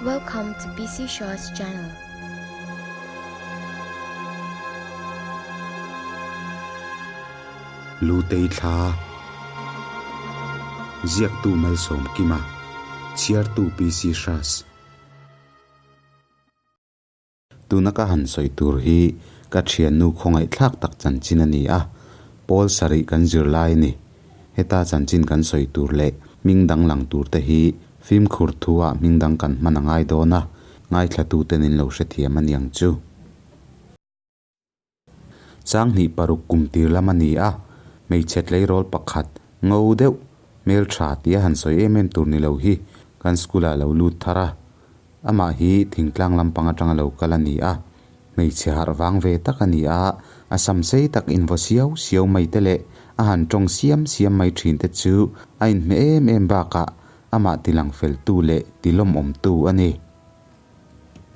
Welcome to PC Shaw's channel. Lutei thla Ziaktu Malsawmkima Chhiartu PC Hras. Tuna ka han sawi tur hi ka thiannu khawngaihthlak tak chanchin a ni a, pawl sarih kan zir lai a ni. Heta chanchin kan sawi tur leh hming dang lang tur te hi fimkhur thu ah hming dang kan hman a ngai dawn a, ngaithlatu ten in lo hrethiam a niang chu. Changhnih paruk kum tir lam a ni a, hmeichhe tleirawl pakhat ngo deuh hmeltha tia han sawi em em tur ni lo hi kan school ah lo lut thar a. Amah hi thingtlang lampang atanga lo kal a ni a, hmeichhe harh vang ve tak a ni a, a sam sei tak invaw siau siau mai te leh a han tawng siam siam mai thin te chu a inhmeh em em bakah amah tilang feltu leh tilawmawmtu a ni.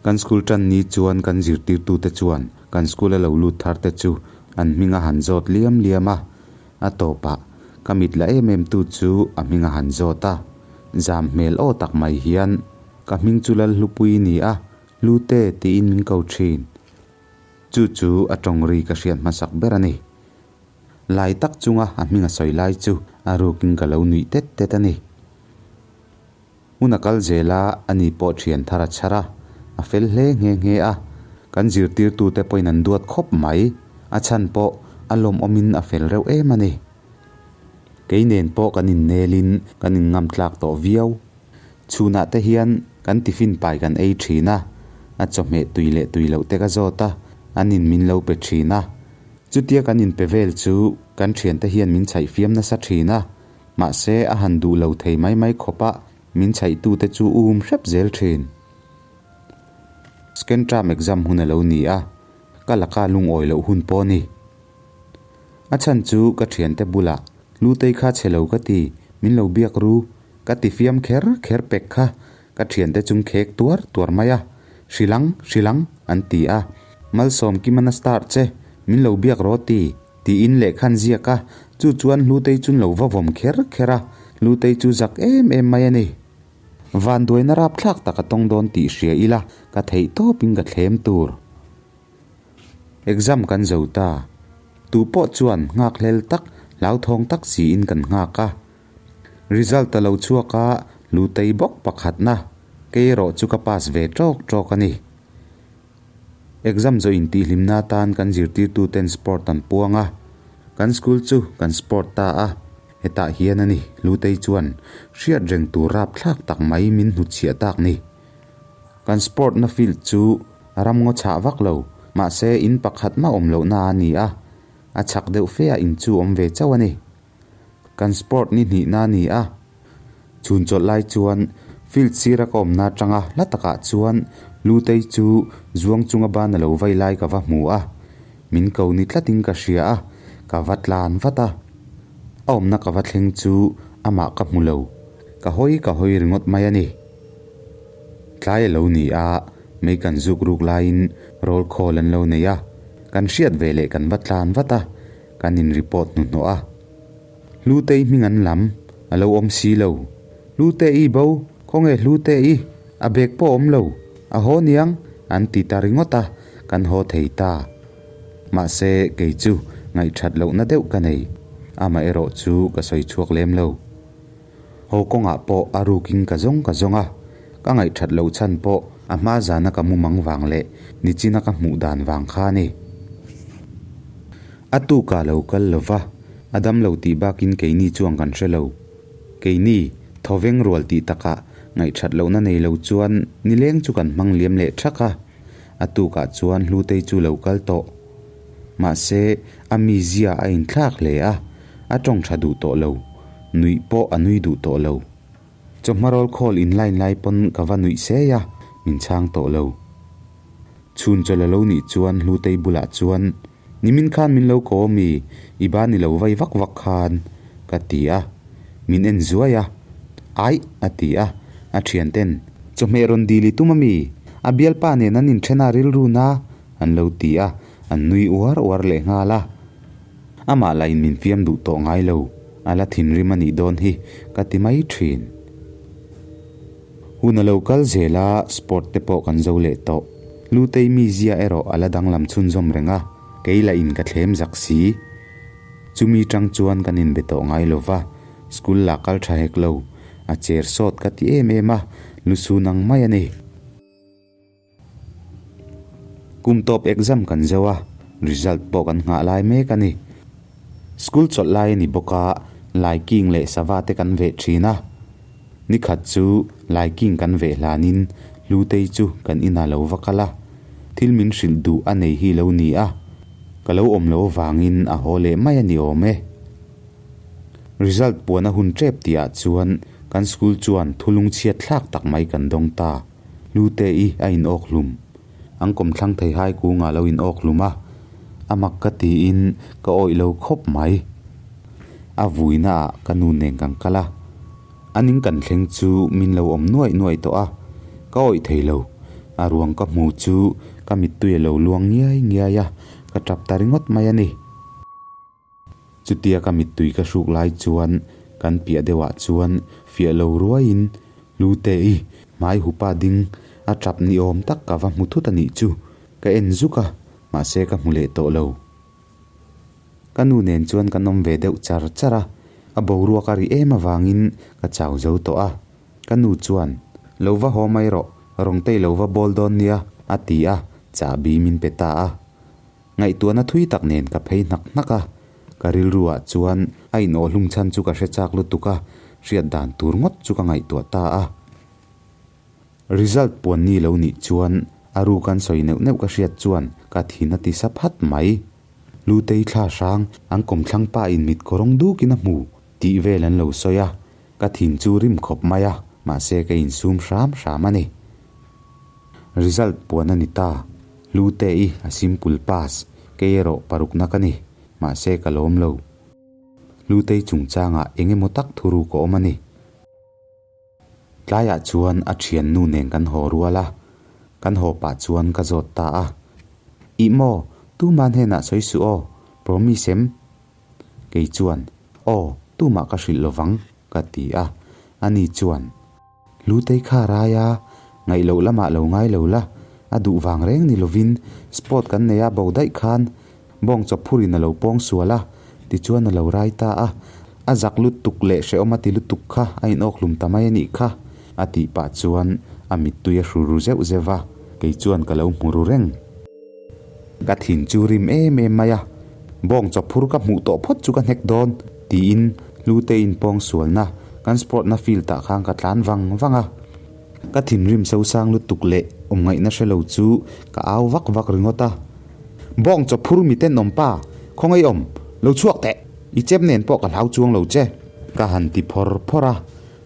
Kan school tan ni chuan kan zirtirtute chuan kan school a lo lut thar te chu an hming a han zawt liam liam a, a tawpah ka mit la em em tu chu a hming a han zawt a, zam hmel aw tak mai hian ka hming chu Lalhlupui ni a, Hlute tiin min ko thin. Chu chu a tawng ri ka hriat hmasak ber a ni. Lai tak chunga a hming a sawi lai chu a rukin ka lo nuih tet tet a ni. Hmun a kal zel a, ani pawh thian thar a chhar a, a fel hle nghe nghe a. Kan zirtirtute pawhin an duat khawp mai, a chhan pawh a lawmawmin a fel reuh em a ni. Kei nen pawh kan innelin kan inngam tlak tawh viau. Chhunah te hian kan tiffin pai kan ei thin a, a chawhmeh tui leh tui loh te ka zawt a, an in min lo pe thin a. Chutia kan inpe vel chu kan thiante hian min chhaih fiam nasa thin a, Mahse, a han duh lo thei mai mai khawp a, min chhaihtute chu um hrep zel thin. Second term exam hun a lo ni a, ka laka lungawi loh hun pawh a ni. A chhan chu ka thiante bulah, Lutei kha chhe lo ka ti, min lo biak ru, ka ti fiam kher kher pek kha, ka thiante chung khek tuar tuar mai a, Hrilang, hrilang, an ti a, Malsawm Kimana star che, min lo biak rawh ti. Tiin lehkhan ziak a, chu chuan Hlutei chun lo va vawm kher kher a, Hlutei chu zak em em mai a ni. Vanduaina rapthlak tak a tawng dawn tih hria ila ka theih tawpin ka thlem tur. Exam kan zo ta. Tu pawh chuan nghak hlel tak, hlauthawng tak siin kan nghak a. Result a lo chhuak a, Hlutei bawk pakhatna, kei erawh chu ka pass ve tawk tawk a ni. Exam zawh intihhlimna atan kan zirtirtuten sport an puang a, kan school chu kan sport ta a, hetah hian a ni Lutei chuan hriat reng tur rapthlak tak mai min hnutchhiah tak ni. Kan sport na field chu a ram ngaw chhah vak lo, mahse in pakhat mah awm lohna a ni a, a chhak deuh fe ah in chu awm ve chauh a ni. Kan sport ni hnihna a ni a, chhun chawlh lai chuan field sira ka awmna atanga hla takah chuan Lutei chu zuang chunga ban a lo vai lai ka va hmu a, min ko ni tlatin ka hria a, ka va tlan vat a. A awmna ka va thleng chu amah ka hmu lo, ka hawi ka hawi ringawt mai a ni. Tlai a lo ni a, mei kan zuk ruk laiin roll call an lo nei a, kan hriat ve leh kan va tlan vat a. Kan in report hnuhnawh a. Hlutei hming an lam, a lo awm si lo. Hlute-i bo, khawnge Hlute-i? A bag pawh awm lo, a haw niang, an ti ta ringawt a, kan haw thei ta. Mahse, kei chu ngaihthat lohna deuh ka nei. Amaherawh chu ka sawi chhuak lem lo. Haw kawngah pawh a rukin ka zawng ka zawng a, ka ngaihthat loh chhan pawh a hma zana ka mumang vang leh nichina ka hmuh dan vang kha a ni. A tukah lo kal lo va, a dam lo tih bakin keini chuan kan hre lo. Keini, thawveng rual tih takah ngaihthat lohna nei lo chuan nileng chu kan hmang liam leh thak a, a tukah chuan Hlutei chu lo kal tawh. Mahse, a mizia a inthlak hle a, a tawng tha duh tawh lo, nuih pawh a nui duh tawh lo. Chawhma roll call in line lai pawn ka va nuih sei a, min chhang tawh lo. Chhun chawlh a lo nih chuan Hlutei bulah chuan, Nimin khan min lo ko ami, i ban i lo vai vak vak khan, ka ti a. Min en zuai a, Aih, a ti a, a thianten, Chawhmeh rawn dil i tum ami? A bialpa nen an inthen a rilru na, an lo ti a, an nui uar uar leh nghal a. Amah lah in min fiam duh tawh ngai lo, a la thinrim a nih dawn hi ka ti mai thin. Hun a lo kal zel a, sport te pawh kan zo leh tawh. Lutei mizia erawh a la danglam chhunzawm reng a, kei lah in ka thlem zak si. Chumi tang chuan kan inbe tawh ngai lo va, school lah kal tha hek lo, a cher sawt ka ti em em a, lusun ang mai a ni. Kum tawp exam kan zo a, result pawh kan nghah lai mek a ni. School chawlh lai a ni bawk a, Laiking leh sava te kan veh thin a. Nikhat chu Laiking kan veh hlanin Hlutei chu kan inah lo va kal a, thil min hrilh duh a nei hi lo ni a, ka lo awm lo avangin a haw leh mai a ni awm e. Result puan a hun tep tihah chuan kan school chuan thulung chhiat thlak tak mai kan dawng ta. Hlute i a in awk hlum. An kawm thlang thei hai kungah lo in awk hlum a, a mak ka tiin ka awih lo khawp mai. A vuina ah ka nu nen kan kal a, a ning kan thleng chu min lo awm nuaih nuaih tawh a, ka awih thei lo. A ruang ka hmu chu ka mittui a lo luang ngiai ngiai a, ka tap ta ringawt mai a ni. Chutia ka mittui ka hruk lai chuan kan piah deuhah chuan fiah lo ruaiin Hlute i hmai hupa ding a tap ni awm tak ka va hmu thut a nih chu ka en zuk a, mahse ka hmu leh tawh lo. Ka nu nen chuan kan awm ve deuh char char a, a boruak a ri em avangin ka chau zo tawh a. Ka nu chuan, Lo va haw mai rawh, Rawngtei lo va bawl dawn nia, a ti a, chahbi min pe ta a. Ngaihtuahna thui tak nen ka phei hnak hnak a, ka rilruah chuan a inawh hlum chhan chu ka hre chak lutuk a, hriat dan tur ngawt chu ka ngaihtuah ta a. Result puan ni lo nih chuan a ru kan sawi neuh neuh ka hriat chuan ka thin a ti sa phat mai. Lutei thla hrang an kawmthlang pa in mit kawrawng dukin a hmu tih vel an lo sawi a, ka thin chu rim khawp mai a, mahse ka insum hram hram a ni. Result puan a ni ta. Hlute i a simple pass, kei erawh parukna ka ni, mahse ka lawm lo. Hlutei chungchangah eng emaw tak thu ruk a awm a ni. Tlaiah chuan a thiannu nen kan haw rual a, kan haw pah chuan ka zawt ta a. Ih maw, tuman hnenah sawi suh aw, promise em? Kei chuan, Aw, tumah ka hrilh lovang, ka ti a. Ani chuan. Lutei kha rai a, ngaih loh lamah lo ngai lo la, a duh vang reng ni lovin sport kan nei a bo daih khan bawng chawp phurin a lo pawng sual a, tichuan a lo rai ta a, a zak lutuk leh hrehawm a ti lutuk kha a inawk hlum ta mai a nih kha, a tih pah chuan a mittui a hru ru zeuh zeuh va, kei chuan ka lo hmu ru reng. Ka thin chu rim em em mai a, bawng chawp phur ka hmuh tawh phawt chu ka hnek dawn, tiin Hlute in pawng sualna kan sport na field ah khan ka tlan vang vang a. Ka thinrim sosang lutuk leh awmngaihna hre lo chu ka au vak vak ringawt a. Bawng chawp phur mi tenawm pa, khawngaih awm, lo chhuak teh, i chem nen pawh ka hlau chuang lo che. Ka han ti phawr phawr a,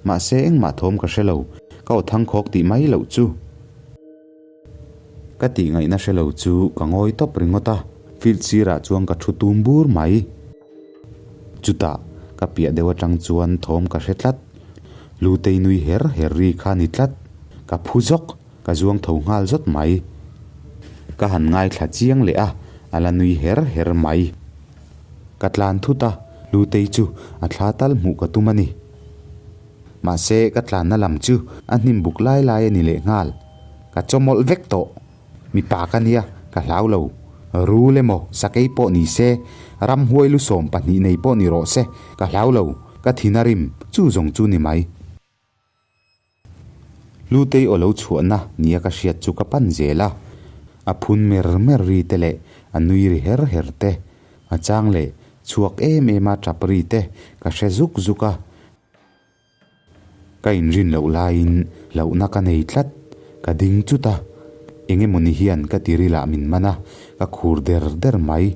mahse engmah thawm ka hre lo, ka aw thangkhawk tih mai loh chu. Ka tih ngaihna hre lo chu ka ngawi tawp ringawt a, field sirah chuan ka thu tum bur mai. Chutah ka piah deuh atang chuan thawm ka hre tlat. Lutei nui her her ri kha ni tlat. Ka phu zawk, ka zuang tho nghal zawt mai. Ka han ngaithla chiang leh a, a la nui her her mai. Ka tlan thut a, Lutei chu a thla tal hmuh ka tum a ni. Mahse ka tlanna lam chu a hnim buk lai lai a ni leh nghal. Ka chawmawlh vek tawh. Mipa ka nia, ka hlau lo. Rul emaw, sakei pawh ni se, ramhuai lu 12 nei pawh ni rawh se, ka hlau lo. Ka thin a rim, chu zawng chu ni mai. Hlutei aw lo chhuahna nia ka hriat chu ka pan zel a. A phun mer mer ri te leh a nui ri her her te, a chang leh chhuak em em a tap ri te ka hre zuk zuk a. Ka inrin loh laiin hlauhna ka nei tlat, ka ding chut a, eng emaw ni hian ka tiril ah min man a, ka khur der der mai.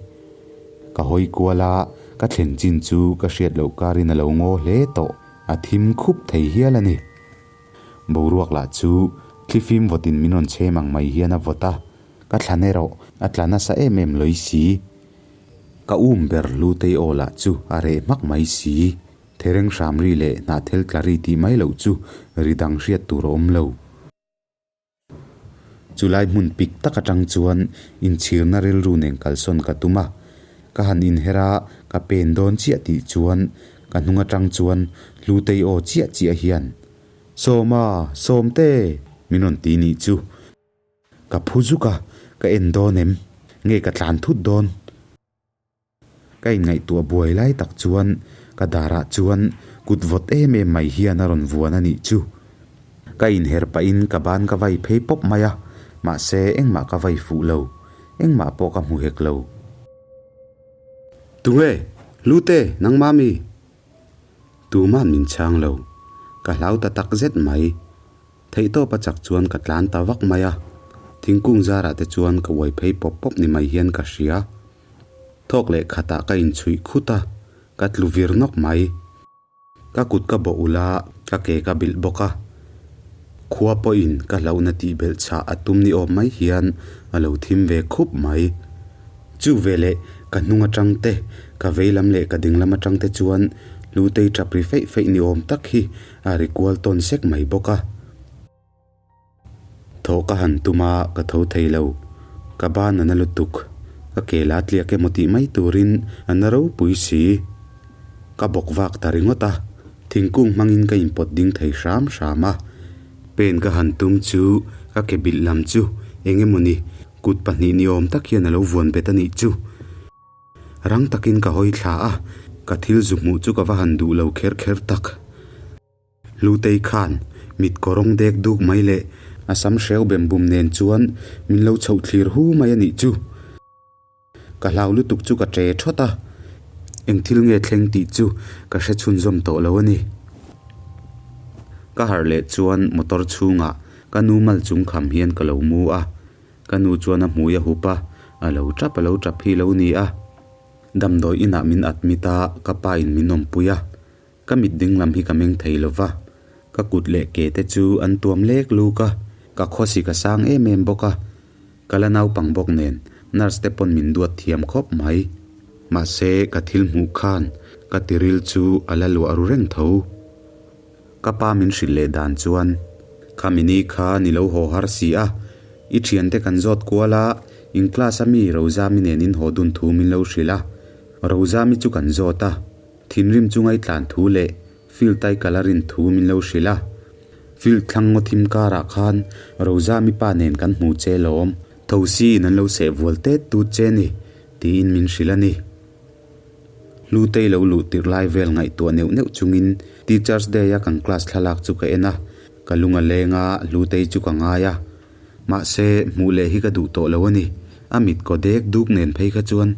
Ka hawi kual a, ka thlen chin chu ka hriat loh karin a lo ngaw hle tawh, a thim khup thei hial a ni. Boruak lah chu thlifim vawtin min rawn chhem ang mai hian a vawt a, ka thlan erawh a tla nasa em em lawih si. Ka um ber Hlutei aw lah chu a reh hmak mai si. Thereng hram ri leh hnahthel tla ri tih mai loh chu ri dang hriat tur a awm lo. Chulai hmun pik tak atang chuan inchhirna rilru nen kalsawn ka tum a, ka han inher a, ka pen dawn chiah tih chuan ka hnung atang chuan Hlutei aw chiah chiah hian, Sawma, Sawmte! min rawn ti nih chu. Ka phu zuk a, ka en dawn em? Nge ka tlan thut dawn? Ka inngaihtuah buai lai tak chuan ka darah chuan kut vawt em em mai hian a rawn vuan a nih chu. Ka inher pahin ka ban ka vai phei pawp mai a, mahse engmah ka vai fuh lo, engmah pawh ka hmu hek lo. Tunge? Lute, nangmah mi? Tuma'n min chhang lo. Ka hlau ta tak zet mai. Theihtawp a chak chuan ka tlan ta vak mai a, thingkung zarah te chuan ka uai phei pawp pawp ni mai hian ka hria. Thawk leh khatah ka inchhuih khut a, ka tlu vir nawk mai. Ka kut ka bawh ulh a, ka ke ka bilh bawk a. Khua pawhin ka hlauhna tih belh chhah a tum ni awm mai hian a lo thim ve khup mai. Chu veleh ka hnung atang te, ka vei lam leh ka ding lam atang te chuan Hlutei tap ri feih feih ni awm tak hi a ri kual tawn sek mai bawk a. Thaw ka han tum a, ka tho thei lo. Ka ban a na lutuk. Ka ke la tliak emaw tih mai turin a na ropui si. Ka bawk vak ta ringawt a, thingkung hmangin ka inpawt ding thei hram hram a. Pen ka han tum chu ka ke bilh lam chu eng emawni kut pahnih ni awm tak hian a lo vuan bet a nih chu. Rang takin ka hawi thla a, ka thil zu hmuh chu ka va han duh lo kher kher tak. Hlutei khan mit kawrawng dek duk mai leh a sam hreu bem bum nen chuan min lo chhoh thlir hu mai a nih chu. Ka hlau lutuk chu ka ṭe ṭhawt a, eng thil nge thleng tih chu ka hre chhunzawm tawh lo a ni. Ka harh leh chuan motor chhungah ka nu mal chung kham hian ka lo mu a, ka nu chuan a hmui a hup a, a lo ṭap a lo ṭap hi lo ni a. Damdawi inah min admit a, ka pa in min awmpui a. Ka mit ding lam hi ka meng thei lo va, ka kut leh ke te chu an tuam lek luk a, ka khawsi ka sang em em bawk a, ka la naupang bawk nen nurse te pawn min duat thiam khawp mai. Mahse ka thil hmuh khan ka tiril chu a la luah ru reng tho. Ka pa min hrilh leh dan chuan, Khami ni kha ni lo haw har si a, i thiante kan zawt kual a, in class a mi Rozami nen in haw dun thu min lo hrilh a, Rozami chu kan zawt a, Thinrim chu ngaitlan thu leh field tai kal a rin thu min lo hrilh a. Field thlang ngaw thim karah khan Rozami pa nen kan hmu che lawm. Thosi in an lo seh vual tet tut che ni, tiin min hrilh a ni. Hlutei lo luh tirh lai vel ngaihtuah neuh neuh chungin Teachers Day a kan class thlalak chu ka en a, ka lung a leng a, Hlutei chu ka ngai a. Mahse, hmuh leh hi ka duh tawh lo a ni. A mit kaw dek duk nen phei kha chuan.